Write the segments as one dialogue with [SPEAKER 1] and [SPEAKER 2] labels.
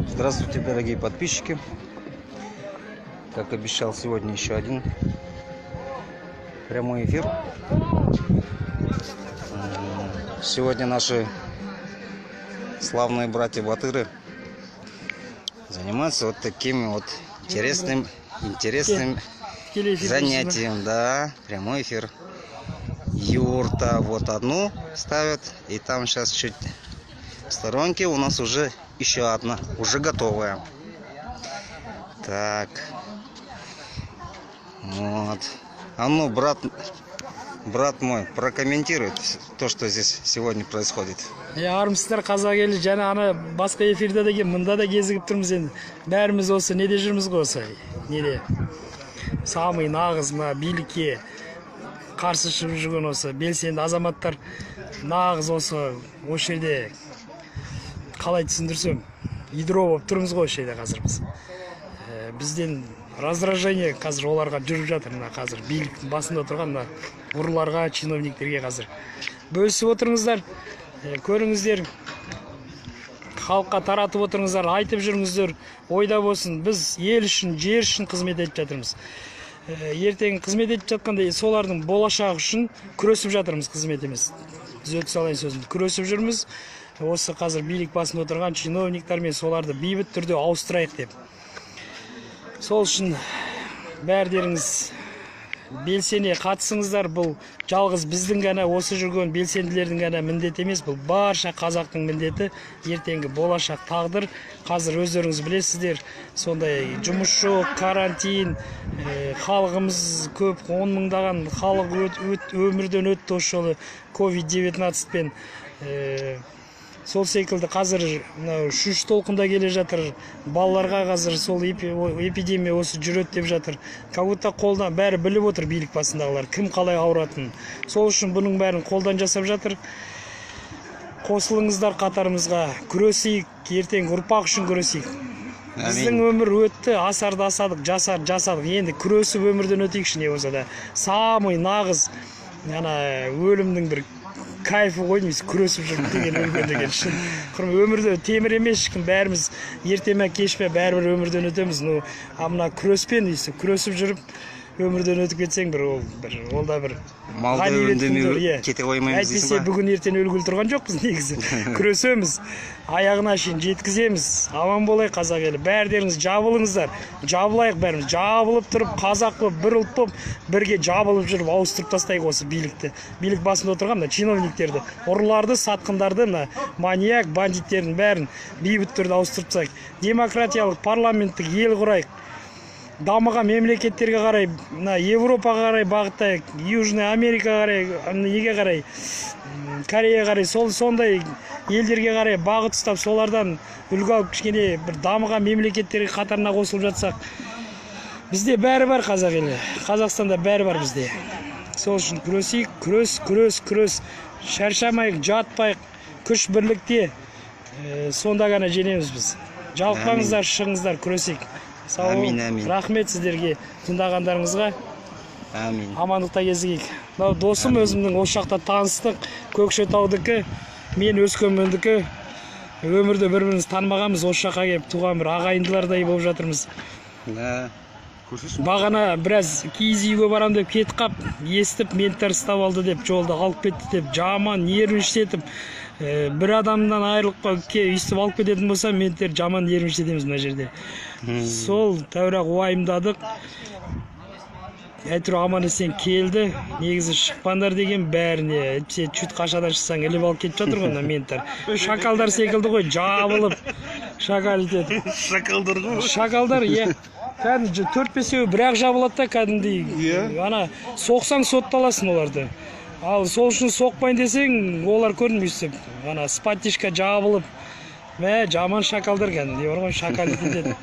[SPEAKER 1] Здравствуйте, дорогие подписчики. Как обещал, сегодня еще один прямой эфир. Сегодня наши славные братья-батыры занимаются вот такими вот интересным
[SPEAKER 2] Тікелей эфирде.
[SPEAKER 1] Занятием. Да, прямой эфир. Юрта вот одну ставят, и там сейчас чуть в сторонке у нас уже еще одна, уже готовая. Так. Вот. А ну, брат, брат мой, прокомментируй то, что здесь сегодня происходит.
[SPEAKER 2] Иә, армысыздар, қазақ елі! Және ана басқа эфирде де, мында да кезігіп тұрмыз. Енді бәріміз осы неде жүрміз ғой, осы неде, самый нағыз мына билікке қарсы шығып жүрген осы белсенді азаматтар, нағыз осы жерде, қалай түсіндірсем, ядро болып тұрмыз ғой осы жерде қазір біз. Бізден раздражение қазір оларға жүріп жатыр, мына қазір биліктің басында тұрған мына ұрыларға, чиновниктерге. Қазір бөлісіп отырыңыздар, көріңіздер, халыққа таратып отырыңыздар, айтып жүріңіздер, ойда болсын: біз ел үшін, жер үшін қызмет етіп жатырмыз. Ертең қызмет етіп жатқанда солардың болашағы үшін күресіп жатырмыз, қызмет емес, түзете салайын сөзімді, күресіп жүрміз осы қазір билік басында отырған чиновниктармен, соларды бейбіт түрде ауыстырайық деп. Сол үшін бәрдеріңіз белсене қатысыңыздар. Бұл жалғыз біздің ғана, осы жүрген белсенділердің ғана міндеті емес, бұл барша қазақтың міндеті, ертеңгі болашақ тағдыр. Қазір өздеріңіз білесіздер, сондай жұмыс жоқ, карантин, халқымыз көп, он мыңдаған халық өмірден өтті осы жолы ковид 19 пен. Сол секілді қазір мынау үшінші толқында келе жатыр. Балаларға қазір сол эпидемия осы жүреді деп жатыр. Как будто қолдан бәрі біліп отыр билік басындағылар, кім қалай ауыратынын. Сол үшін бұның бәрін қолдан жасап жатыр. Қосылыңыздар қатарымызға, күресейік, ертең ұрпақ үшін күресейік. Біздің өмір өтті, асарды асадық, жасар жасадық, енді күресіп өмірден өтейікші не болса да. Самый нағыз ана өлімнің бір кайфы ғой дейміз, күресіп жүріп деген, өлген деген. Шын өмірде темір емес ешкім, бәріміз ерте ме, кеш пе, бәрібір өмірден өтеміз. Ну, а мына күреспен, өйстіп күресіп жүріп өмірден өтіп кетсең, бір ол бір ол да бір
[SPEAKER 1] Малды
[SPEAKER 2] ғанибет
[SPEAKER 1] үндемей
[SPEAKER 2] күндер, иә.
[SPEAKER 1] Кете қоймаймыз дейсің
[SPEAKER 2] Әйтпесе
[SPEAKER 1] ба?
[SPEAKER 2] бүгін, ертең өлгелі тұрған жоқпыз негізі. Күресеміз, аяғына шейін жеткіземіз. Аман болайық, қазақ елі! Бәрдеріңіз жабылыңыздар, жабылайық бәріміз, жабылып тұрып, қазақ болып, бір ұлт болып, бірге жабылып жүріп ауыстырып тастайық осы билікті, билік басында отырған мына чиновниктерді, ұрыларды, сатқындарды, мына маньяк, бандиттердің бәрін бейбіт түрде ауыстырып тастайық. Демократиялық парламенттік ел құрайық, дамыған мемлекеттерге қарай, мына Европаға қарай бағыттайық, Южный Америкаға қарай, неге қарай, Кореяға қарай, сол сондай елдерге қарай бағыт ұстап, солардан үлгі алып, кішкене бір дамыған мемлекеттерге қатарына қосылып жатсақ. Бізде бәрі бар, қазақ елі, Қазақстанда бәрі бар бізде. Сол үшін күресейік, күрес, күрес, күрес, шаршамайық, жатпайық, күш бірлікте. Сонда ғана жеңеміз біз. Жалықпаңыздар, шығыңыздар, күресейік. Сау
[SPEAKER 1] Әмин,
[SPEAKER 2] болың.
[SPEAKER 1] Әмин.
[SPEAKER 2] Рахмет сіздерге тыңдағандарыңызға.
[SPEAKER 1] Әмин.
[SPEAKER 2] Амандықта кезігейік. Мынау досым өзімнің, осы жақта таныстық, Көкшетаудікі, мен Өскемендікі. Өмірде бір бірімізді танымағанбыз, осы жаққа келіп туған бір ағайындылардай болып жатырмыз.
[SPEAKER 1] Да.
[SPEAKER 2] Бағана біраз киіз үйге барам деп кетіп қап, естіп, менттер ұстап алды деп, жолда алып кетті деп, жаман нервничать етіп, бір адамнан айырылып өйстіп алып кететін болса, менттер жаман нервничать етеміз мына жерде. Сол тәуір-ақ уайымдадық, әйтеуір аман есен келді. Негізі шықпаңдар деген бәріне, әйтпесе чуть қашадан шықсаң, іліп алып кетіп жатыр ғой мына менттер, шакалдар секілді ғой, жабылып шакал етеді.
[SPEAKER 3] Шакалдар ғой.
[SPEAKER 2] Шакалдар, иә, кәдімгі төрт бесеуі бір ақ жабылады да, кәдімгідей. Ана соқсаң, сотталасың оларды. Ал сол үшін соқпайын десең, олар көрінбей өйстіп ана исподтишка жабылып, мә, жаман шакалдар кәдімгідей бар ғой, шакал етеді.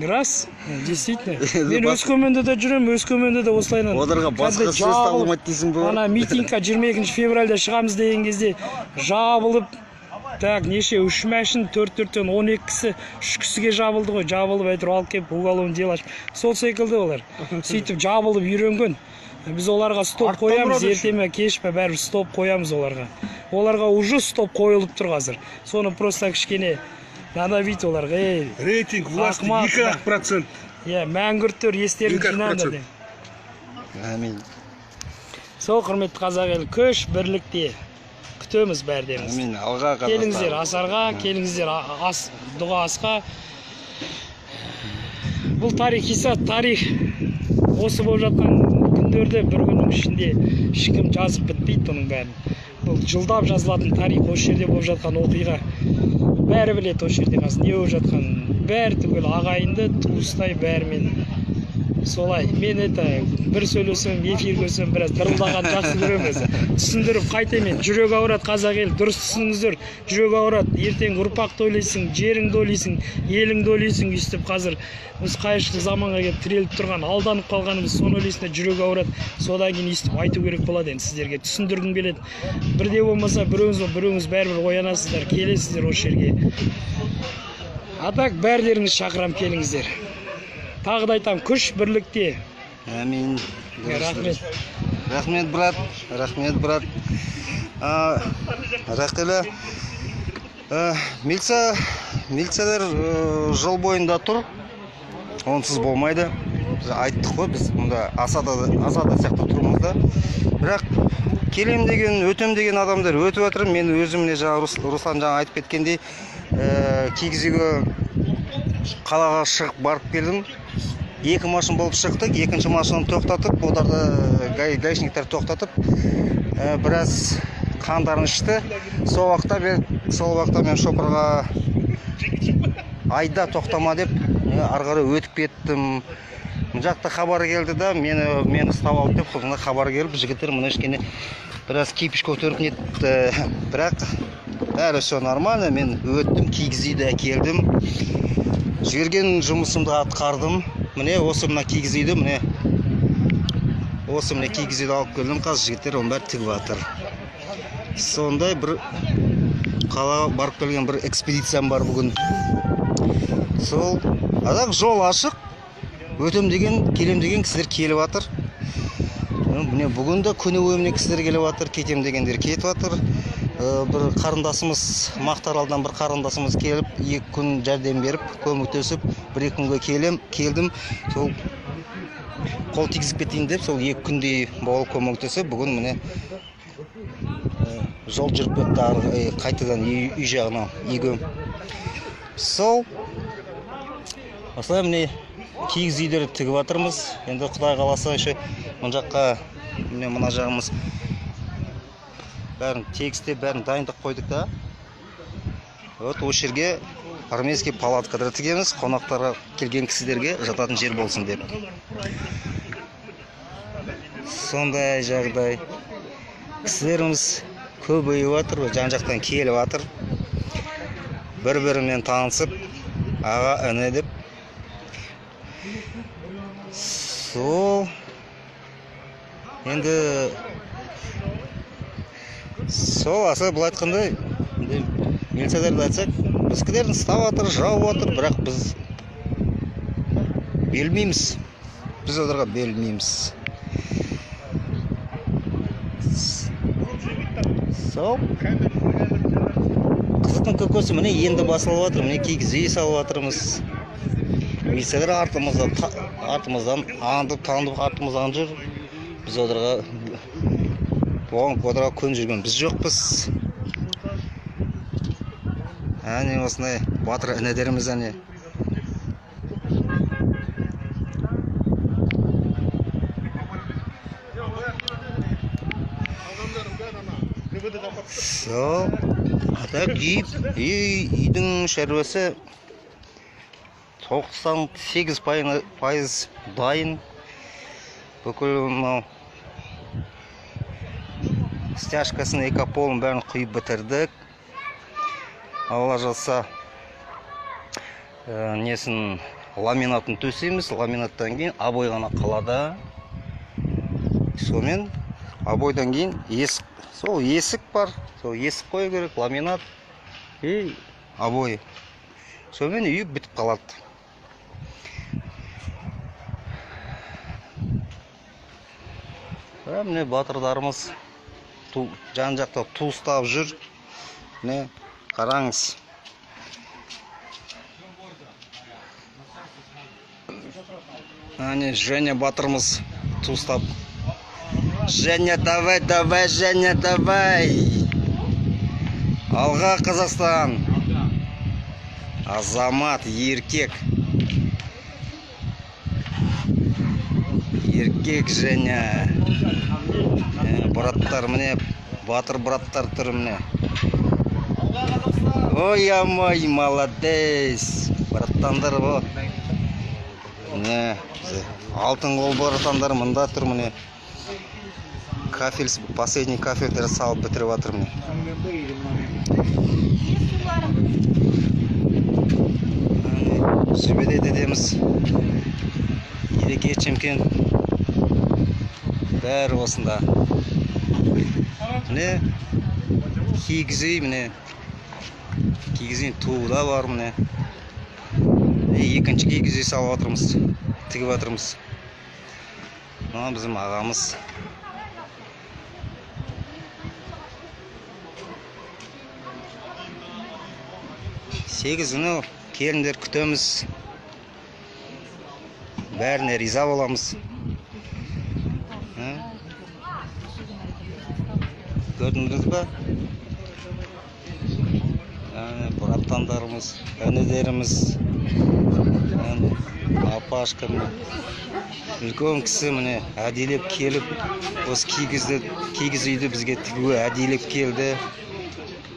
[SPEAKER 2] Рас, действительно, мен Өскеменде де жүремін, Өскеменде де осылайынан
[SPEAKER 1] Оларға басқа
[SPEAKER 2] кәдімгідей
[SPEAKER 1] сөз
[SPEAKER 2] жабылып,
[SPEAKER 1] табылмайды дейсің бе?
[SPEAKER 2] Ана митингқа 22 февральда шығамыз деген кезде жабылып, так, неше, үш машин, төрт төрттен 12 кісі, үш кісіге жабылды ғой. Жабылып, әйтеуір алып келіп, уголовный дело ашып. Сол секілді олар сөйтіп жабылып үйренген. Біз оларға стоп
[SPEAKER 3] Арттан
[SPEAKER 2] қоямыз.
[SPEAKER 3] ұрады.
[SPEAKER 2] Ерте ме, кеш пе, бәрібір стоп қоямыз оларға. Оларға уже стоп қойылып тұр қазір. Соны просто кішкене надавить оларға. Ей,
[SPEAKER 3] Рейтинг власти
[SPEAKER 2] Ақымақ,
[SPEAKER 3] 2 ақ процент.
[SPEAKER 2] Иә, мәңгүрттер, естерін
[SPEAKER 3] 2 ақ
[SPEAKER 2] жинаңдар
[SPEAKER 3] процент.
[SPEAKER 2] деп.
[SPEAKER 1] Әмин.
[SPEAKER 2] Сол, құрметті қазақ елі, күш бірлікте. Күтеміз бәрдеріңізді.
[SPEAKER 1] Әмин. Алға, Қазақстан.
[SPEAKER 2] Келіңіздер асарға, келіңіздер ас, дұға асқа. Бұл тарихи сәт, тарих. Осы болып жатқан күндерді бір күннің ішінде ешкім жазып бітпейді оның бәрін. Бұл жылдап жазылатын тарих, осы жерде болып жатқан оқиға. Бәрі біледі осы жерде қазір не болып жатқанын. Бәрі түгел ағайынды, туыстай бәрімен солай. Мен это бір сөйлесем, эфир көрсем, біраз дырылдаған жақсы көремін өзі. Түсіндіріп қайта, мен жүрек ауырады, қазақ елі, дұрыс түсініңіздер, жүрек ауырады. Ертең ұрпақты ойлайсың, жеріңді ойлайсың, еліңді ойлайсың. Өйстіп қазір осы қайыршылық заманға келіп тіреліп тұрған, алданып қалғанымыз, соны ойлайсың да, жүрек ауырады. Содан кейін өйстіп айту керек болады енді, сіздерге түсіндіргім келеді. Бірде болмаса біреуіңіз, біреуіңіз бәрібір оянасыздар, келесіздер осы жерге. А так бәрілеріңізді шақырамын, келіңіздер. Тағы да айтамын, күш бірлікте.
[SPEAKER 1] Әмин. Дұрыс,
[SPEAKER 2] Рахмет.
[SPEAKER 1] дұрыс. Рахмет, брат. Рахмет, брат. Рақила, милициялар жол бойында тұр. Онсыз болмайды. Біз айттық қой, біз мұнда осада сияқты тұрмыз да. Бірақ келем деген, өтем деген адамдар өтіп жатыр. Мен өзім міне жаңа Руслан жаңа айтып кеткендей, киіз үйге қалаға шығып барып келдім. Екі машина болып шықтық, екінші машинаны тоқтатып, оларды гаишниктер тоқтатып, біраз қандарын ішті. Сол уақытта мен шопырға айда, тоқтама деп, ары қарай өтіп кеттім. Мына жақта хабар келді да, мені ұстап алды деп мына хабар келіп, жігіттер мына кішкене біраз кипиш көтеріп нетті. Бірақ бәрі все нормально, мен өттім, киіз үйді әкелдім. Жіберген жұмысымды атқардым. Міне осы мына киіз үйді, міне осы міне киіз үйді алып келдім. Қазір жігіттер оның бәрі тігіп жатыр. Сондай бір қалаға барып келген бір экспедициям бар бүгін. Сол, а так жол ашық. Өтем деген, келем деген кісілер келіп жатыр. Міне бүгін де күні бойы міне кісілер келіп жатыр, кетем дегендер кетіп жатыр. Бір қарындасымыз, Мақтаралдан бір қарындасымыз келіп, 2 күн жәрдем беріп, көмектесіп, бір екі күнге келем, келдім. Сол қол тигізіп кетейін деп, сол 2 күндей болып көмектесіп, бүгін міне жол жүріп кетті ары, қайтадан үй жағына, үйге. Сол осылай міне киіз үйлерді тігіп жатырмыз. Енді құдай қаласа, еще мына жаққа міне мына жағымыз бәрін тегістеп, бәрін дайындап қойдық та. Вот осы жерге армейский палаткалар тігеміз, қонақтарға, келген кісілерге жататын жер болсын деп. Сондай жағдай. Кісілеріміз көбейіп жатыр, жан жақтан келіп жатыр, бір бірімен танысып, аға іні деп. Сол енді, сол аса былай айтқанда, енді милициялерді айтсақ, біздікілерін ұстап жатыр, жауып жатыр, бірақ біз берілмейміз, біз оларға берілмейміз. Сол қызықтың көкесі міне енді басылып жатыр. Міне киіз үй салып жатырмыз. Милициялар артымыздан аңдып таңдып артымыздан жүр. Біз оларға, оған, оларға көніп жүрген біз жоқпыз. Әне осындай батыр інілеріміз, әне. Сол, а так үйдің шаруасы 98% дайын. Бүкіл мынау стяжкасын, экополын бәрін құйып бітірдік. Алла жазса, несін, ламинатын төсейміз. Ламинаттан кейін обой ғана қалады. Сонымен обойдан кейін есік, сол есік бар, сол есік қою керек, ламинат и обои. Сонымен үй бітіп қалады. Міне батырдарымыз. Жан жақта ту ұстап жүр. Міне, қараңыз. Әне, Женя батырымыз ту ұстап. Женя, давай, давай, Женя, давай. Алға, Қазақстан. Азамат, еркек. Еркек Женя. Браттар, міне, батыр браттар тұр, міне. Ой, амай, молодец. Братандар, о. Міне, алтын қол братандар мында тұр, міне. Кафель, последний кафельдер салып бітіріп жатыр, міне. Сүбеде дедеміз, Ереке Чемкен, бәрі осында. Міне, киіз үй, міне. Киіз үйдің туы да бар, міне. Екінші киіз үй салып жатырмыз, тігіп жатырмыз. Мына біздің ағамыз. Сегіз күні келіндер күтеміз. Бәріне риза боламыз. Көрдіңіз бе? Братандарымыз, інілеріміз, апашка, міне. Үлкен кісі, міне, әдейілеп келіп, осы киіз үйді бізге тігуге әдейілеп келді.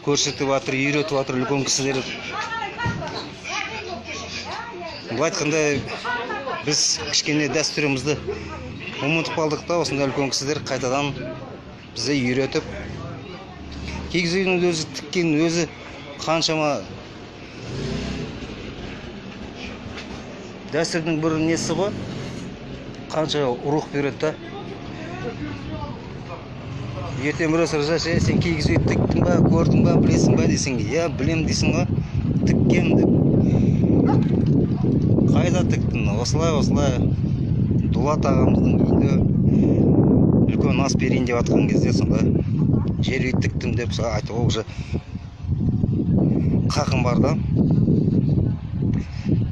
[SPEAKER 1] Көрсетіп жатыр, үйретіп жатыр үлкен кісілер. Былай айтқанда, біз кішкене дәстүрімізді ұмытып қалдық та, осындай үлкен кісілер қайтадан бізді үйретіп, киіз үйдің өзі тіккен өзі қаншама дәстүрдің бір несі ғой, қанша рух береді да. Ертең біреу сұраса, сен киіз үй тіктің ба, көрдің ба, білесің ба десең, иә, білем дейсің ғой, тіккем деп. Қайда тіктің? Осылай, осылай. Дулат ағамыздың үйінде үлкен ас берейін деп жатқан кезде сонда жер үй тіктім деп айтуға уже қақым бар да.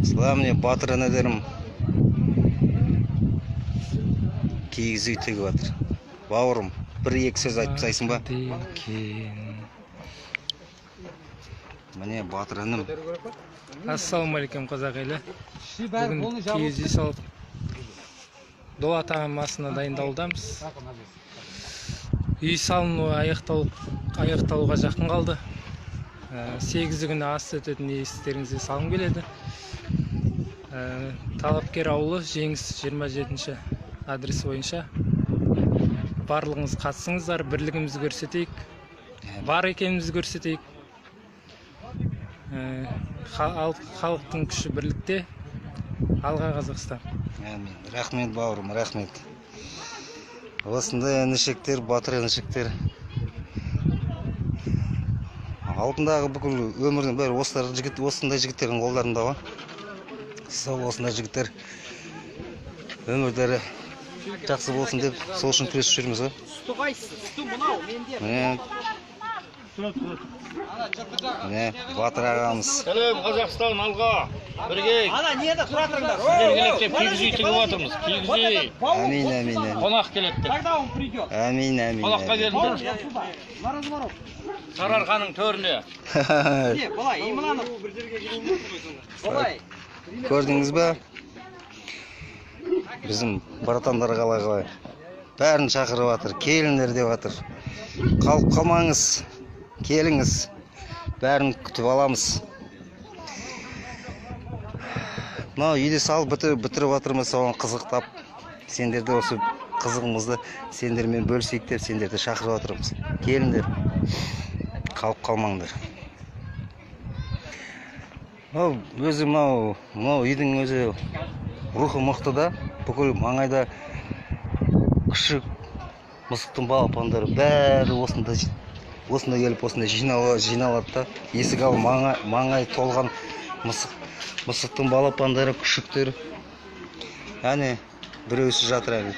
[SPEAKER 1] Осылай, міне, батыр інілерім киіз үй тігіп жатыр. Бауырым, бір-екі сөз айтып тастайсың ба? Міне, батыр інім.
[SPEAKER 3] Ассалаумағалейкум, қазақ елі. Бүгін киіз үй салып Дулат ағаның асына дайындалудамыз. Үй салыну аяқталуға жақын қалды. 8 күні ас өтетін естеріңізге салғым келеді. Талапкер ауылы, Жеңіс 27-ші адресі бойынша. Барлығыңыз қатысыңыздар, бірлігімізді көрсетейік, бар екенімізді көрсетейік. Халықтың күші бірлікте. Алға, Қазақстан.
[SPEAKER 1] Әмин. Рахмет, бауырым, рахмет. Осындай інішектер, батыр інішектер. Алдындағы бүкіл өмірдің бәрі осындай жігіттердің қолдарында ғой. Сол осындай жігіттер өмірлері жақсы болсын деп сол үшін күресіп жүрміз ғой.
[SPEAKER 4] Сүті қайсысы? Сүті мынау, менде.
[SPEAKER 1] Міне. Міне, батыр ағамыз.
[SPEAKER 5] Сәлем, Қазақстан, алға. Бірге.
[SPEAKER 4] Ана нені тұра тұрыңдар.
[SPEAKER 5] Сіздер келеді деп киіз үй тігіп жатырмыз. Киіз үй.
[SPEAKER 1] Әмин, әмин, әмин.
[SPEAKER 5] Қонақ келеді деп.
[SPEAKER 4] Когда он придет?
[SPEAKER 1] Әмин, әмин.
[SPEAKER 5] Қонаққа келдіңдер.
[SPEAKER 4] Сюда, на разворот.
[SPEAKER 5] Сарыарқаның төріне.
[SPEAKER 4] Не, былай, и мынаны былай.
[SPEAKER 1] Көрдіңіз бе? Біздің братандар қалай қалай. Бәрін шақырып жатыр, келіңдер деп жатыр. Қалып қалмаңыз, келіңіз. Бәрін күтіп аламыз. Мынау үйді салып бітіріп жатырмыз, соған қызықтап, сендерді осы қызығымызды сендермен бөлісейік деп сендерді шақырып жатырмыз. Келіңдер, қалып қалмаңдар. Мынау өзі мынау үйдің өзі рухы мықты да, бүкіл маңайда күшік, мысықтың балапандары бәрі осында келіп осында жиналады да. Есік алды маңай толған мысықтың балапандары, күшіктер. Әне біреусі жатыр әлі.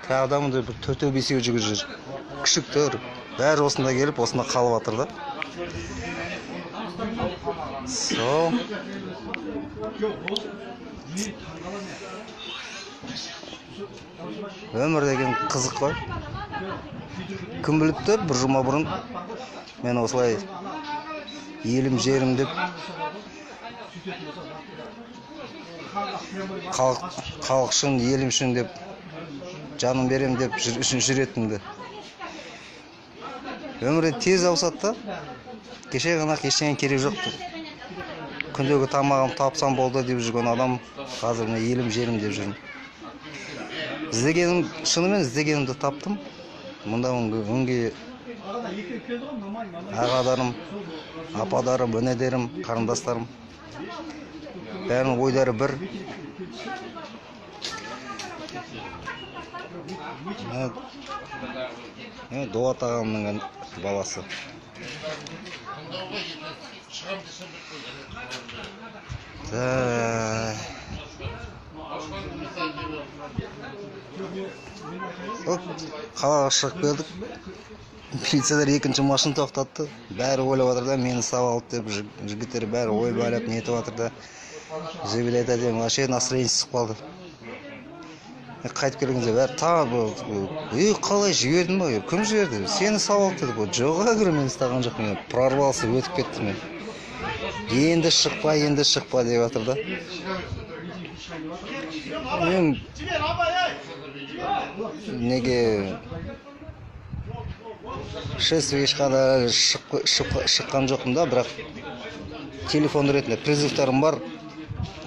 [SPEAKER 1] Тағы да мында бір төртеу бесеу жүгіріп жүр. Күшіктер бәрі осында келіп, осында қалып жатыр да. Сол. Өмір деген қызық қой. Кім біліпті, бір жұма бұрын мен осылай елім жерім деп халық үшін, елім үшін деп жаным берем деп үшін жүретінді. Өмір тез ауысады да. Кеше ғана ештеңе керек жоқ. Күндегі тамағым тапсам болды деп жүрген адам қазір міне елім жерім деп жүрмін. Іздегенім, шынымен іздегенімді таптым. Мұнда өңге ағадарым, ападарым, інілерім, қарындастарым, бәрінің ойлары бір. Дулат ағамның баласы. Қалаға шығып келдік. Милициялар екінші машина тоқтатты. Бәрі ойлап жатыр да, мені ұстап алды деп, жігіттер бәрі ойбайлап нетіп жатыр да. Заявлять етемін, вообще настроение түсіп қалды. Қайтып келгенде бәрі тағы қалай жібердің ба? Кім жіберді? Сені ұстап алды деді. Жоқ, говорю, мені ұстаған жоқ, мен прорвался, өтіп кеттім мен. Енді шықпа, енді шықпа деп жатыр да. Мен неге шествие ешқандай шыққан жоқпын да, бірақ телефон ретінде призывтарым бар.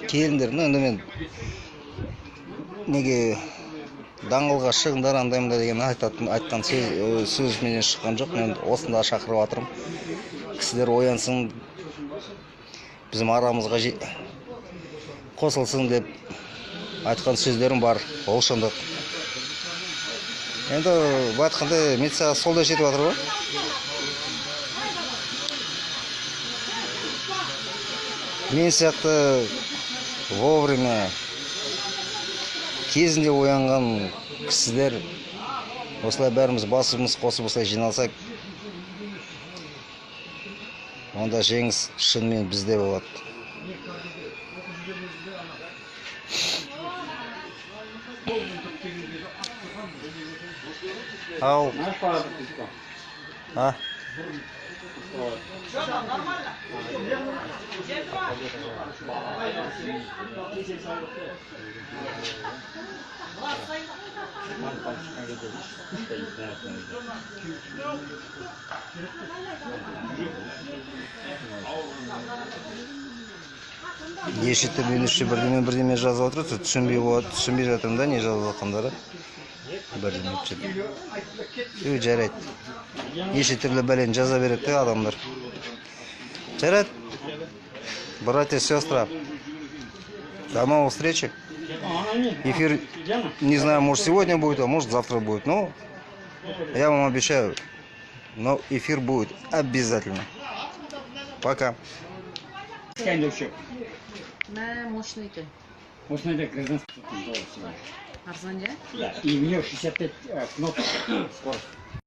[SPEAKER 1] Келіңдер, енді мен неге даңғылға шығыңдар андай мындай деген айтқан сөз менен шыққан жоқ. Мен осында шақырып жатырмын. Кісілер оянсын, біздің арамызға қосылсын деп айтқан сөздерім бар. Ол шындық. Енді былай айтқанда милиция сол да жетіп жатыр ғой. Мен сияқты вовремя кезінде оянған кісілер осылай бәріміз басымыз қосып осылай жиналсақ, онда жеңіс шынымен бізде болады. Ау. А? Неше түрлі неше бірдеме жазып отыр, түсінбей жатырмын да, не жазып жатқандары. Бірдеме жарайды. Неше түрлі бәлені жаза береді де адамдар. Жарайды. Братья, сестры, до новых встреч. Эфир, не знаю, может сегодня будет, а может завтра будет. Но я вам обещаю, но эфир будет обязательно. Пока.
[SPEAKER 6] Мощный ты.
[SPEAKER 7] Мощный это гражданский.
[SPEAKER 6] Арзан, да?
[SPEAKER 7] Да. И у нее 65 кнопок скорость.